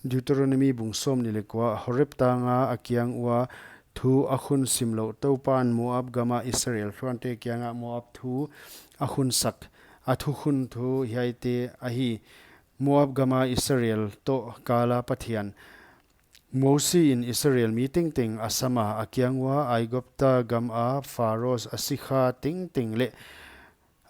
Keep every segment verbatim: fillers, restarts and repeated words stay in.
Deuteronomi bung sawmnih leh kua. Horeb tanga a kiang ua thu a khun simlouh Toupan Moab gama Israel hluante kianga Moab thu a khun sak, a thukhun thu hiaite ahi. Moab gama Israel toh kala Pathian. Mosi in Israel mi tengteng a sama, a kiang ua Aigupta gama Pharaoh a sikha tengteng leh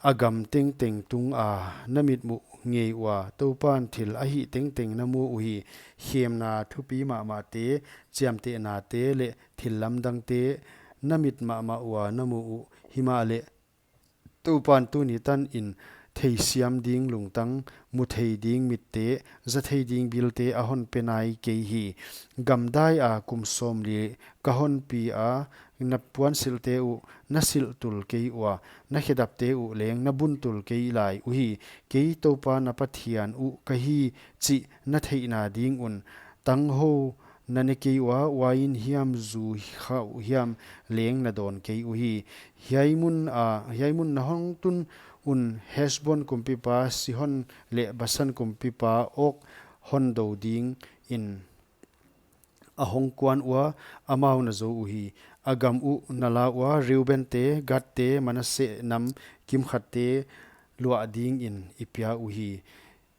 a gam tengteng tunga na mitmuh ngei ua, Toupan thil a hih tengteng na mu uhi. Khemna thupi mahmahte, chiamtehnate leh thil lamdangte na mit mahmah ua na mu uh. Himahleh Toupan tuni tanin theisiam ding lungtang, mu thei ding mitte, za thei ding bilte a hon pe nai kei hi. Gamdai a kum sawmli ka hon pi a, na puansilhte uh na silh tul kei ua, na khedapte uh leng na bun tul kei lai uhi. Kei Toupa na Pathian uh ka hi chih na theihna ding un. Tanghou na ne kei ua, uain hiam, zu khauh hiam leng na dawn kei uhi. Hiai mun a, hiai mun na hong tun un Hesbon kumpipa Sihon leh Basan kumpipa Og hon dou dingin a hong kuan ua, amau na zou uhi. A gam uh na la ua, Reubente, Gadte, Manasseh nam kimkhatte luah dingin i pia uhi.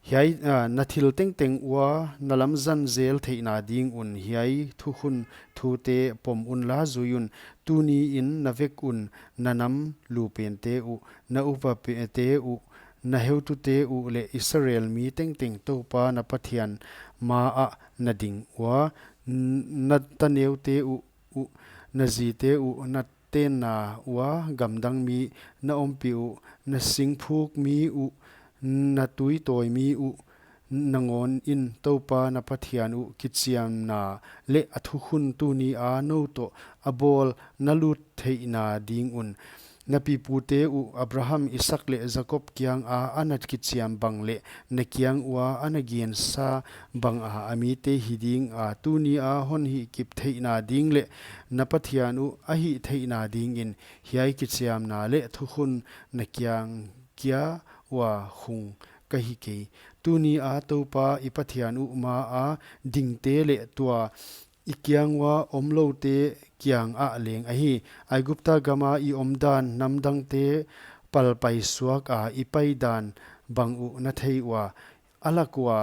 Hiai, ah, na thil tengteng ua na lamzan zel theihna ding un hiai thukhun thute pom unla zui un. Tuniin na vek un na nam lupente uh, na upate uh, na heutute uh leh Israel mi tengteng Toupa na Pathian maah na ding ua, n-, na taneute uh, uh, na zite uh, na tenna ua gamdang mi na ompih uh, na singphuk mi uh, na tuitawi mi uh, nangawnin Toupa na Pathian uh kichiamna leh a thukhun tunia nou toh a bawl na lut theihna ding un. Na pipute uh Abraham, Isaak leh Jakob kianga a na kichiam bang leh na kiang ua a na gensa banga a mite hi dinga, tunia hon hihkip theihna ding leh na Pathian uh a hih theihna dingin hiai kichiamna leh thukhun na kiang kia ua khung ka hi kei. Tunia Toupa i Pathian uh maa dingte leh tua i kiang ua omloute kiangah leng ahi. Aigupta gama i omdan, namdangte palpai suaka i paidan bang uh na thei ua, a lak ua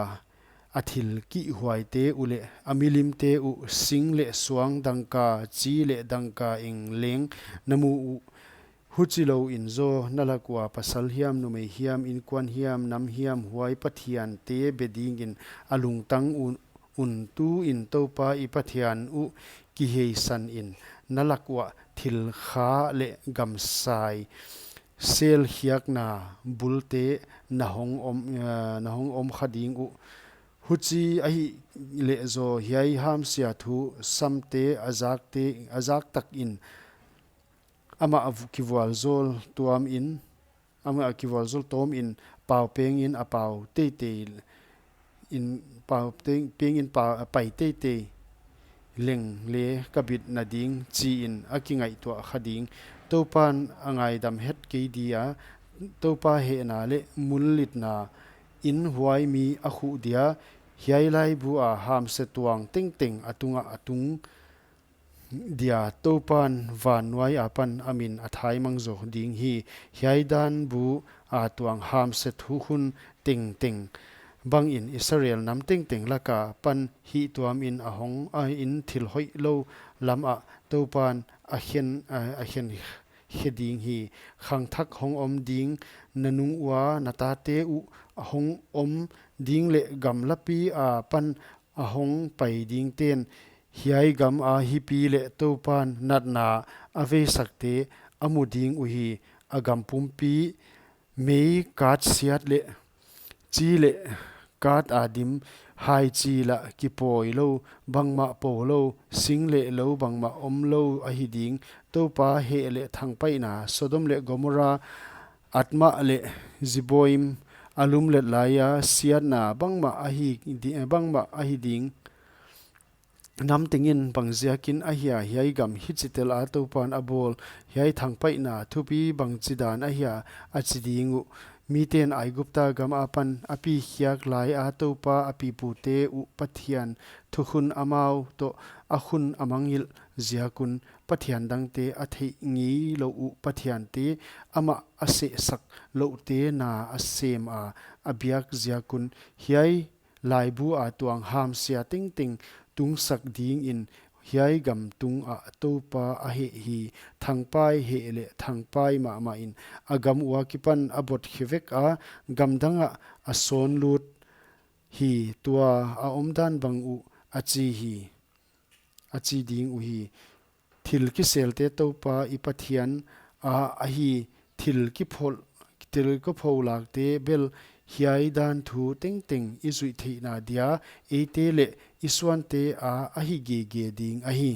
a thil kihhuaite uh leh a milimte uh, sing leh suang, dangka, chi leh dangka eng leng na mu uh. Huchilouin zaw na lak ua pasal hiam, numei hiam, inkuan hiam, nam hiam, huai pathiante be dingin a lungtang un, un tuin Toupa i Pathian uh kiheisanin na lak uah thil kha leh gamsai, sel khiakna bulte na hong om, eh, na hong om kha ding uh. Huchi ahihleh zaw hiai hamsia thu samte a zakte, a zaktakin amah a vu-, kivualzawl tuamin, amah a kivualzawl tawmin pau pengin a pau teitei in, pau te-, pengin pa-, pai teitei leng leng ka bitna ding chiin a kingaihtuah kha ding. Toupan a ngaidam het kei dia, Toupa hehna leh mullitna in huai mi a khuh dia, hiai laibua hamse tuang tengteng a tungah a tung dia, Toupan van nuai apan a min a thaimang zaw ding hi. Hiai dan bua tuang hamse thukhun tengteng bangin Israel nam tengteng laka pan hihtuamin a hong, a in thil hoihlou lamah Toupan a khen, a, a khen khe ding hi. Khangthak hong om ding, na nung ua na tate uh hong om ding leh gamlapi apan a hong pai dingten hiai gama hipi leh Toupan natna a veisakte a mu ding uhi. A gam pumpi mei, kat siat leh chi leh kat a dim hai chi lah kipawi lou, bangmah pou lou, sing leh lou bangmah om lou ahi ding. Toupa heh leh thangpaihna, Sodom leh Gomorrah, Admah leh Zeboiim a lumlet laia siatna bangmah ahi di-, bangmah ahi ding. Nam tengin bangziakin ahia hiai gam hichi tela Toupan a bawl, hiai thangpaihna thupi bangchidan ahia a chi ding uh. Miten Aigupta gam apan a pi khiak laia Toupa a pipute uh Pathian thukhun amau toh a khun a mangngilh ziak un, pathian dangte a theih ngei louh uh pathiante, amah a sehsak louhte na a sema a biak ziak un, hiai laibu a tuang hamsia tengteng tungsak dingin hiai gam tungah Toupa a heh hi. Thangpai heh leh thangpai mahmah in a gam ua kipan a bot khe vek a, gam dangah a sawn lut hi. Tua a omdan bang uh a chi hi, a chi ding uhi. Thil kiselte Toupa i Pathian a ahi. Thil kiphol, thil kipholakte bel hiai dan thu tengteng i zuih theihna dia eite leh i suante a ahi gege ding ahi.